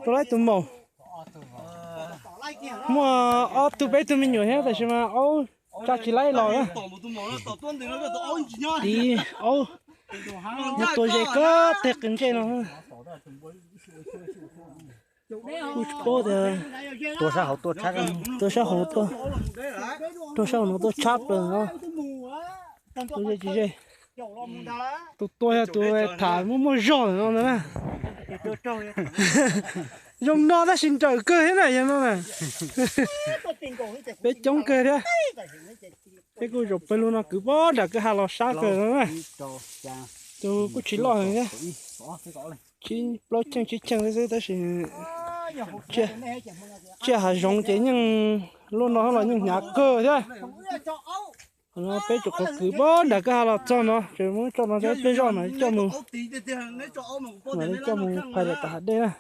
Tua laib tus maum. Muaj ob tug peb tug me nyuam thiab tab sis mas aub tsa tsis laib los na. Tiv aub, tua ze kawg teg qis ntsej no. Kuj tsis paub tias tua sab hauv tuaj, tua sab hauv tuaj, tua sab hauv no tuaj tshab plaws no. Tua ze tsis ze. Tus tua yog tus tham muaj muaj zog no ntag na. Zoo no tab sis nrawm kawg thiab na yog no na. Peb coob kawg thiab. Peb kuj zaum pawg lug no kwv pab nram kwj ha los sab kawg no na. Tus kuj tsis loj heev thiab. Plaub cheej tsib cheej xwb tab sis tsiaj hav zoov ces yeej lub no los yeej hnyav kawg thiab. Qhov no peb tsuas qhov kwv pab nram kwj ha los txog no ces muab tso no thiab pliag zoj no coj mus, mam li coj mus phais rau tom hav dej na.